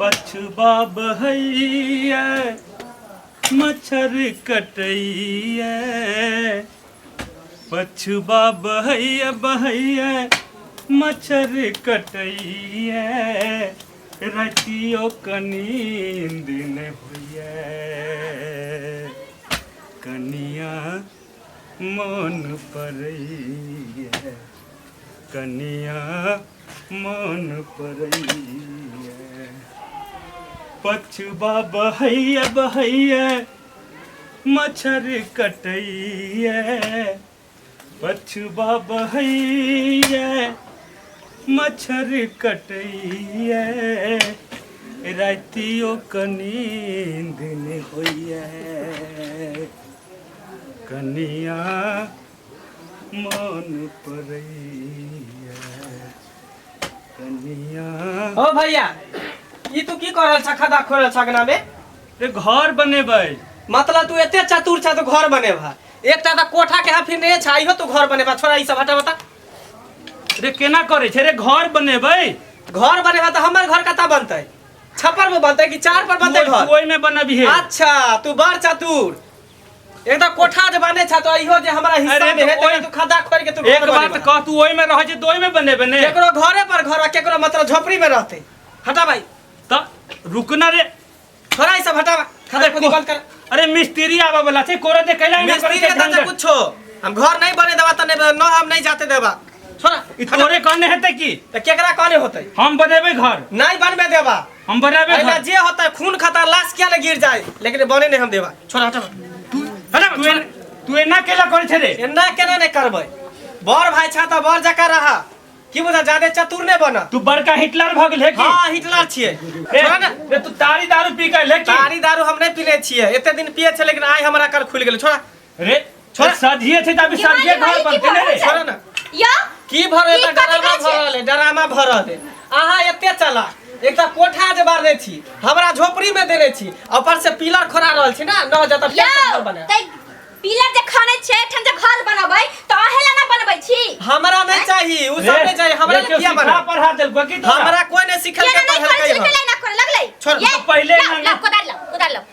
पछुआ बहैया मच्छर कटैया, पछुआ बहैया बहैया मच्छर कटैया, रातियो क नींद नहि होइया, कनिया मोन पड़ैया, कनिया मोन पड़ैया। पछुआ बहैया बहैया मच्छर कटैया, पछुआ बहैया मच्छर कटैया, रातियो क नींद नहि होइया, कनिया मन पड़ैया, कनिया। ओ भैया, ई तू की कर रहल छा? खदा खोल रहल छा अंगना में? रे घर बनेबै। मतलब तू एते चतुर छा तो घर बनेबा? एकटा तऽ कोठा के हाफी नहीं छा, इहो तू घर बनेबा? छोड़ा ई सब, हटा बता। रे केना करै छै रे? घर बनेबै। घर बनेबा तऽ हमर घर कतऽ बनतै? छप्पर में बनतै कि चार पर बनतै घर? ओहिमे बनबिहे। अच्छा, तू बड़ चतुर। एकदम कोठा जे बने छा तो इहो जे हमरा हिस्सा अरे में है तो तो ओइ- तू खदा खोल के तू एक घर बात बनेबा। कह, तू ओहिमे रहै छै तऽ ओहिमे बनेबै ने? केकरो घरे पर घर आ केकरो मतलब झोपड़ी में रहते। हटा भाई। तऽ रुक ना रे। छोड़ा ई सब, हटावा खदा अरे खुदी बंद कर। अरे मिस्त्री आबे वाला छै, कोरा दे कैला ना मिस्त्री करै के छै तो कुछो हम घर नहीं बने देबा त नहीं न हम नहीं जाते देबा। छोड़ा। ई तोरे कहने हेतै की? त केकरा कहने होतै? हम बनेबै घर। नहीं बनबे देबा। हम बनेबै अहिना घर। जे होतै खून खता लाश किया ने गिर जाए, लेकिन बने नहीं हम देबा। छोड़ा, हटा तू हटा। तू तू एना केला करै छै रे? एना केना नहीं करबै? बड़ भाई छा त बड़ जका रहा की बुझा, ज्यादा चतुर नहीं बना। तू बड़का हिटलर भऽ गेल हे की? हाँ, हिटलर छियै। रे, छोड़ा ना। रे तू तारी दारू पी के ले की? तारी दारू हम नहीं पीने छियै, एते दिन पिए छे लेकिन आइ हमरा कल खुलि गेल। छोड़ा। रे छोड़। सजिए छै त अभी की सजिए बात घर है, की बनते ने रे। भऽ छोड़ा ना। या की भरल? की तऽ कथी डरामा करै छियै? भरल है, डरामा भरल है। अहाँ एते चला एकटा कोठा जे बारने छी, हमरा झोपड़ी में देने छी, ऊपर से पिलर खोरा रहल छी ना न जत फेर से घर यौ बने। तै पिलर जे खनै छै, एठाम जे घर बनबै त अहे ला ना बनबै छी? हमरा नहीं चाही उ सब, नहीं चाही हमरा। रे, केओ किया सिखा बने? पढ़ा देलको की तोरा? हमरा कोई नहीं सिखल केना के नहीं पढ़ल करै के छै? केला ना करे लगलै? छोड़, ये, तो पहिले लाउ, ना- लाउ, कोदारि लाउ, कोदारि लाउ।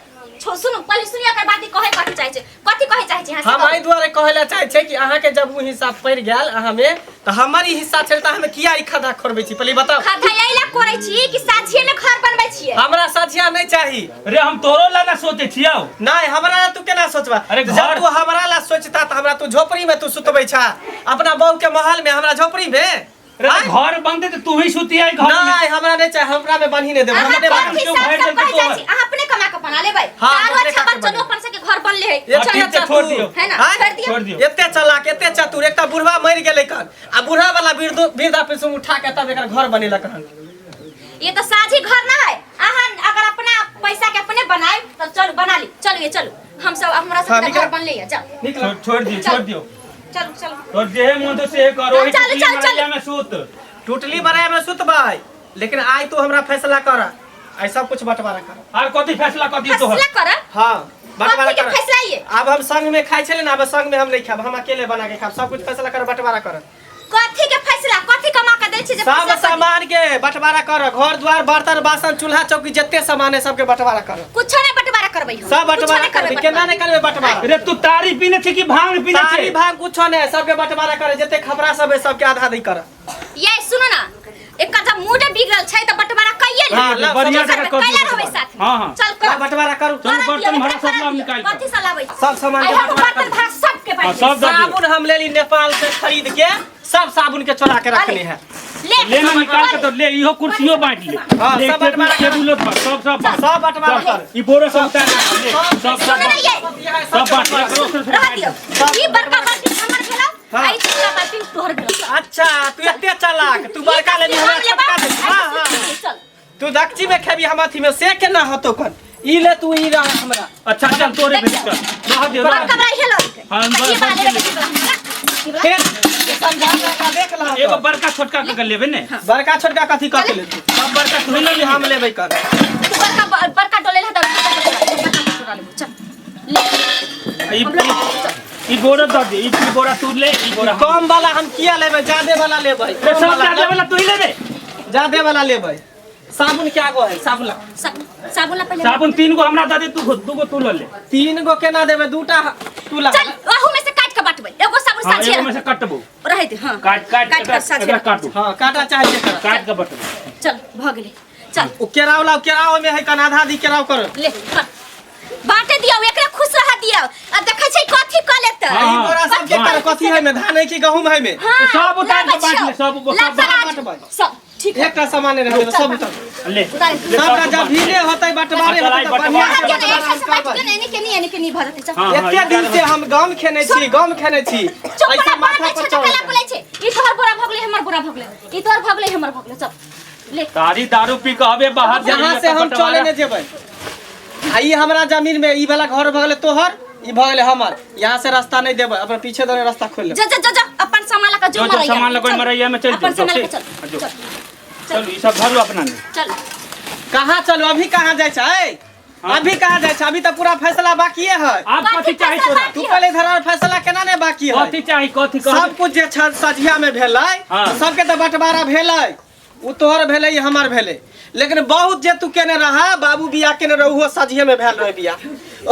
छो सुनू, पहिले सुनिए एकर बाद ई कहै कथी चाहै छै, कथी कहै चाहै छै अहाँ से हम कहू। एहि दुआरे कहै लए चाहै छै कि अहाँके जब ओ हिस्सा पड़ि गेल अहाँ में तऽ हमर ई हिस्सा छल तऽ हम किया ई खद्धा खोरबै छी, पहिले ई बताउ। खद्धा एहि ला करै छी कि साझिए में घर बनबै छियै। हमरा सझिया नहि चाही। रे हम तोरो ला ना सोचे छियौ। नहि, हमरा ला तू केना सोचबा? अरे जब घर- तू हमरा ला सोचता तऽ हमरा तू झोपड़ी में तू सुतबै छा अपना बहू के महल में, हमरा झोपड़ी में? रे आँय? घर बनते तो तू ही सुतिया घर में। नहीं, हमरा नहीं चाही, हमरा में बान्ही नहीं देबै, अहाँ हमरा नहीं कथी बान्ही। क्यों सब भरि सब देलकै कहै जाइ तोहर? छी? अहाँ अपने कमा के बना लेबै। हाँ, आरो अपने अच्छा खा के बात, चलू बनेबै। अपन सबके घर बनले है। एते चलू। ठीक छै, छोड़ दियौ। है ना? आँय? छोड़ दियौ। छोड़ दियौ। एते चलाक, एते चतुर, एकटा बुढ़वा मरि गेलै कन आ बुढ़ा वाला वृद्ध वृद्धा पेंशन उठा के तब एकर घर बनेलक हन। ये तो साझी घर ना है। अहाँ अगर अपना पैसा के अपने बनाए तो चलू बना ली। चलू ये चलू, हम सब हमरा हाँ, सब निकल। घर बनले है, जाओ। निकल। छोड़ छोड़ दियौ, छोड़ दियौ। चलू चलू। तोर जेहे मन तो से कर, ओही चलू, टुटली चलू, चलू। मरैया में सुत। टुटली बराय में सुतबै, लेकिन आइ तू हमरा फैसला कर, आइ सब कुछ बंटवारा कर। आर कथी फैसला कर दियौ तोहर? फैसला कर? हाँ, बंटवारा कथी के कर। फैसला ये? आब हम संग में खाइ छले ना, आब संग में हम नहीं खाब, हम अकेले बना के खाब। सब कुछ फैसला कर, बंटवारा कर। कथी के फैसला? कथी कमा के दै छी जे सब फैसला करी? सामान के बंटवारा कर, घर द्वार बर्तन बासन चूल्हा चौकी जते सामान है सबके बंटवारा कर। कुछो नहीं बंटवारा करबै हम। सब कुछो बंटवारा नहीं करबै करबै। केना नहीं करबै बंटवारा? रे तू तारी पीने छै कि भांग पीने छै? तारी भांग कुछो नहीं, सबके बंटवारा कर, जते खबरा सब है सबके आधा दी कर। ये सुनो ना, एकर जब मूड बिगड़ल छै त बंटवारा कइए ले। हाँ, ला, बढ़िया सब जगह कर कैला दियौ। रहबै साथ में। हाँ, हाँ। चल कर। ला, बंटवारा करू। चलू, करऽ बर्तन दियौ, भाड़ा सब करऽ लाब दियौ। निकालि कऽ। कथी से लाबै छी? सब सामान के आइ हम बंटवारा बर्तन करू। भाड़ा सबके हाँ, बाँटि सब दऽ दियौ। साबुन हम लेली नेपाल से खरीद के, सब साबुन के चोरा के रखले है। ले ले ना निकाल के तो ले, इहो कुर्सियो बांट ले। हाँ, ले सब बंटवारा कर। टेबुलो पर सब सब बांट। सब बंटवारा सब। कर। ई बोरो सब उतार ले, सब सब सुन बांट। ना ये। सब बांट ले, एकरो से रह दियौ। ई बड़का बाल्टी हमर भेलौ, हाँ। आ ई छोटका बाल्टी तोहर भेलौ। अच्छा, तू एते चालाक, तू बड़का लेबी, हमरा हम लेबै, छोटका देबी। हाँ हाँ चल। तू दक्षी में खेबी, हम अथी में से केना होतो कन? ई ले तू, ई रह हमरा। अच्छा चल, तोरे भेज चल, रह दियो, रह बड़का दियो। बड़ा हेलो। हाँ, ई बड़- वाला बड़- लेबै, ई वाला हमरा। ई वाला। फिर समझा के देख ला। एगो बड़का छोटका के लेबे ने। बड़का छोटका कथी कह के लेबी? सब बड़का तू सुन, हम लेबै कर। तू बड़का बड़का डोले ले त बड़का छोड़ा लेबो। चल ले। ई ई बोरा दऽ दे, ई ई बोरा तू ले, ई बोरा हम। कम वाला हम किया लेबै? ज्यादे वाला लेबै। रे, सब ज्यादे वाला तू ही लेबे। ज्यादे वाला लेबै। साबुन क्या गो है साबुन ला। साबुन ला पहिले। साबुन 3 गो हमरा दे दे, तू 2 गो तू ल ले। 3 गो केना देबे, 2टा तू ला। चल ओहू में से काट के बांटबै, एगो साबुन हाँ, साझे एगो में से कटबो रहै दे। हां काट काट काट के साझे एकरा काटू। हां काटा चाहिए एकरा। काट के बटबो। चल भ गेलै चल। ओ केराव लाओ, केराव में है कन आधा दी केराव कर ले कर। बांटे दियौ, एकरा खुश रह दियौ। आ देखै छै कथी क लेतै। हाँ, ई बोरा सब के कर कथी है में, धान है कि गहूम है में? हाँ, सब उतार के लाबै बांट ले, छियौ। सब ला सब सराज। बांटबै। सब ठीक है। एकटा सामान रह देबै सब उतार। ले उतार। ले, सबटा सब जब भीले होतै बंटवारे होतै चल, तऽ बढ़िया बंटवारा से के ने, बंटवारा एक से बांट करबै। के ने, एने के नी, एने के नी भऽ जेतै, चल। हाँ, हाँ, एते दिन से हम गम खेने छी, गम खेने छी, चुप ऐसा बड़ा माथा माथा पर पर चढ़ चढ़ बोलै छै। ई तोहर बोरा भऽ गेलै, हमर बोरा भऽ गेलै, ई तोहर भऽ गेलै, हमर भऽ गेलै, चल ले। तारी दारू पी के हबे बाहर यहाँ से हम चले ने जेबै। आ ई हमरा जमीन में ई वाला घर भऽ गेलै तोहर, ई भऽ गेलै हमर। यहाँ से रास्ता नहीं देबै, अपन पीछे दने रास्ता खोल ले। जा जा जा जा, अपन सामान लऽ के जो जो, जो, मरैया। सामान लऽ के चल। मरैया में चल अपन जो, सामान लऽ के चल। चल, जो। चल चलू ई सब धरू अपना में। चल। कहाँ चलू, अभी कहाँ जाइ छै? हाँ। अभी कहाँ जाइ छै? अभी तऽ पूरा फैसला बाकिए है। आब कथी कथी चाही फैसला तोरा? बाकी तू पहले इधर फैसला केना ने बाकी है? कथी चाही, कथी कह? सब कुछ जे सझिया में भेलै, हाँ। सबके तऽ बंटवारा भेलै, उ तोहर भेलै ई हमर भेलै। लेकिन बहुत जे तू केने रहा, बाबू बियाह केने रह, उहो सझिये में भेल रहे बियाह,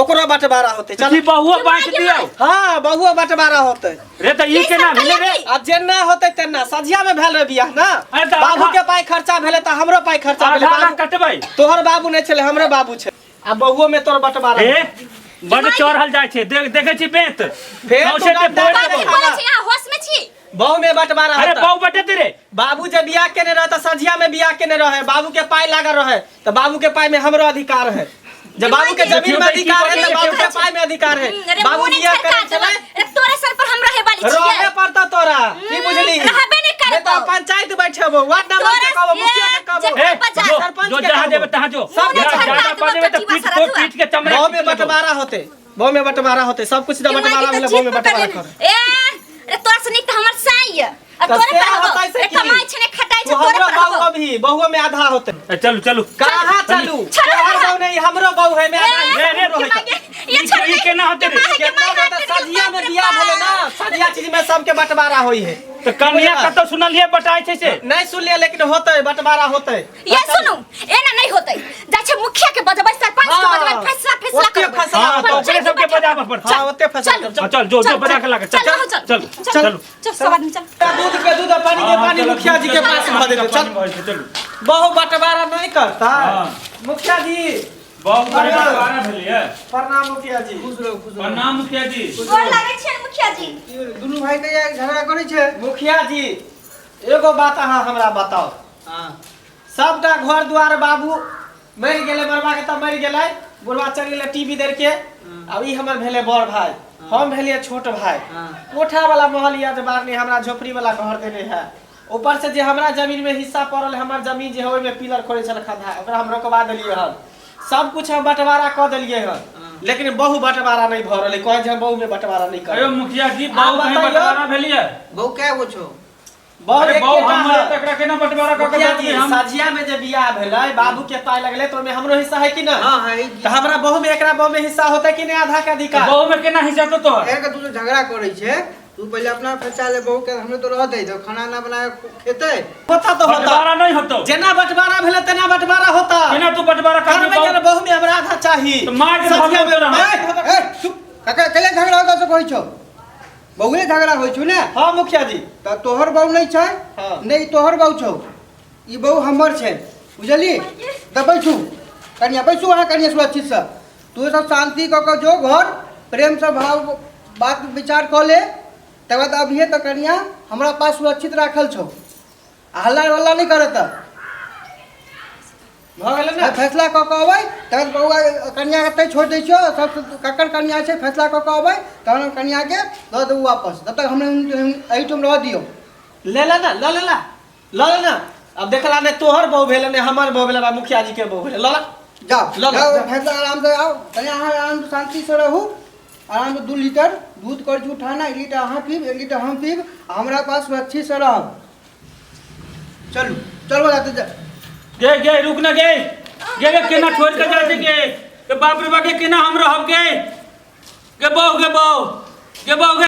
ओकरो बंटवारा होतै। चल की बहुओ बांट दियौ? हाँ बहुओ बंटवारा होतै। रे तऽ ई केना भेलै रे? आ जेना होतै तेना सझिया में भेल रहे बियाह ना। अरे तऽ बाबू आधा- के पाई खर्चा भेलै तऽ हमरो पाई खर्चा भेलै। आधा बाबू- कटबै। तोहर बाबू नहि छलै, हमरो बाबू छै। आ बहुओ में तोहर बंटवारा ए बड चढ़ल जाइ छै, देख देखै छी बेंत। फेर सौंसे तू ते डंडा बोरि कथी देबौ। बोलै छी अहाँ, होश में छी? बहु में बंटवारा अरे होता। बहु बटेतै रे। बाबू जे बियाह केने रहे तऽ सझिया में बियाह केने रहे, बाबू के पाई लागल रहे तऽ बाबू के पाई में हमरो अधिकार है। जब बाबू के जमीन में अधिकार है तऽ बाबू के पाई में अधिकार है। अरे बाबू मुँह नहि बियाह छड़का करे देबा। छलै। अरे तोरे सर पर हम रहे वाली छियै। रहे पड़ता तोरा, की बुझली? रहबे नहि नहीं तो करबौ। पंचायत बैठेबो, वार्ड नंबर के तोरा कहबो, मुखिया के कहबो। जे- ए, बजा, जो सरपंच जो के जहाँ कहबो। जेबै तहाँ जो। सब जा- छड़का जादा देबौ, बजेबै तऽ टटीबा पीट सारा को दुआ। पीट के चमड़ा बहु में खींच लेबौ। बंटवारा होते, बहु में बंटवारा होते, सब कुछ कि बंटवारा माय के भेलै, तऽ बहु में जीत पकड़ बंटवारा लेने। कर। ए अरे तोरा से नीक तऽ हमर साई यऽ। आ तऽ तोरे से पर हबौ। होतै से अरे की? कमाइ छै ने खटाइ छै, तू तोरे हमरो पर बहु हबौ। अभी बहुओ में आधा होते। ए, चलू चलू। कहाँ चलू? चलू, तोहर चलू। बहु नहीं, हमरो बहु है, मैं आधा ए, रे, रे, हमरो है। के मांगे? ये ई- छोड़ ई दे। केना होतै रे? के माय के केतना माय बता हाथ में सझिया में बाप रे बियाह भेलै ना, बाप। सझिया चीज में सबके बंटवारा होई है। तऽ कनिया कतौ सुनलियै बटाइ छै से? नहीं सुनलियै, लेकिन होतै बंटवारा होतै। ये सुनू, एना नहीं होतै। जाइ छै मुखिया के बजबै, सरपंच के हाँ। बजबै, फैसला फैसला ओते करबै। फैसला हाँ, तऽ ओकरे पंचायत सबके बैठक। बजाबऽ पड़तै। हाँ, ओते फैसला चल। करब। हाँ, चल जो जो चल, बजा के लाके चल चल, चल चल, चल चलू। चल सब आदमी चल। दूध के दूध और पानी के पानी मुखिया जी के पास भऽ देतै। चल चलू। बहु बंटवारा नहीं करता। हाँ। मुखिया जी बहु बंटवारा भेलैए। प्रणाम मुखिया जी। खुश रहो, खुश रहो। प्रणाम मुखिया जी। गोर लागै छियनि मुखिया जी। दुनू भाई के झगड़ा करै छै। मुखिया जी एगो बात अहाँ हमरा बताउ। हाँ। सबटा घर द्वार बाबू मरि गेलै, मरबा के तऽ मरि गेलै, बुढ़वा चलि गेलै टीवी देख के। आब ई हमर भेलै बड़ भाई, हम भेलियै छोट भाई। हाँ। कोठा वाला महल या जे बारने हमरा झोपड़ी वाला घर देने है, ऊपर से जे हमरा जमीन में हिस्सा पड़ल, हमर जमीन जे है ओहिमे पिलर खोले छल खद्धा, ओकरा हम रोकवा देलियै हन। सब कुछ हम बंटवारा कऽ देलियै हन, लेकिन बहु बंटवारा नहीं भऽ रहलै। कहै छै हम बहु में बंटवारा नहीं अयो करब। मुखिया जी बहु आब कहीं बतैयौ। बंटवारा भेलियै? बहु कै गो छौ? बहु अरे बहु एकेटा हमर है। तऽ एकरा केना बंटवारा कऽ के मुखिया दऽ जी देबै हम? सझिया में जे बियाह भेलै, बाबू के पाय लगलै, तऽ ओहिमे हमरो हिस्सा है कि ना? हाँ, हाँ, ई- तऽ हमरा बहु में, एकरा बहु में हिस्सा होतै कि नहीं आधा के अधिकार? बहु में केना हिस्सा तो तोहर? एक तू झगड़ा करै छै, तू पहिले अपना फैसला ले, बहु के हमरे तो रह दे, तो खाना ना बना के खेतै। होता तो होता। बंटवारा नहीं होतौ। जेना बंटवारा भेलै तेना बंटवारा होता। केना तू बंटवारा करबी करबै बहु? केना? बहु में हमरा आधा चाही। तऽ मार के सझिया भगबै में तोरा। मार के भगबै। ए, चुप। काका, कैले झगड़ा होता से कहै छौ? बहुले झगड़ा होइ छौ ने? हाँ मुखिया जी। तऽ तोहर बहु नहीं छै? हाँ। नहीं, तोहर बहु छौ, ई बहु हमर छै, बुझली? तऽ बैठू कनिया, बैसू अहाँ कनिया सुरक्षित से। तू सब शांति कऽ के जो घर, प्रेम से भाव बात विचार कऽ ले, तकर बाद अभिये तऽ कनिया हमरा पास सुरक्षित राखल छौ, आ हल्ला वल्ला नहीं करत। भऽ गेलै ने? फैसला कऽ के अबै, तखन बौआ कनियाके एतै छोड़ि दै छियौ। सब ककर कनिया छै फैसला कऽ के अबै, तहन हम कनियाके दऽ देबौ वापस। तब तक हमरा एहिठाम रहऽ दियौ। ले ले ना, लऽ ले ला, लऽ ले ना। अब देखला ने तोहर बहु भेलै ने हमर बहु भेलै, मुखिया जी के बहु भेलै। लऽ ला। जाओ, लऽ ले। जाओ, फैसला आराम से आओ। कनिया अहाँ आराम से शांति से रहू, आराम से 2 लीटर दूध कर उठाना, 1 लीटर अहाँ पीब, 1 लीटर हम पीब, आ हमरा पास सुरक्षित से रहब। चलू चलू जाते जा। गे गे रुक ना गे गे गे केना छोड़ के जाय छै गे? गे बाप रे बा, गे केना हम रहब गे? गे बहु, गे बहु, गे बहु, गे।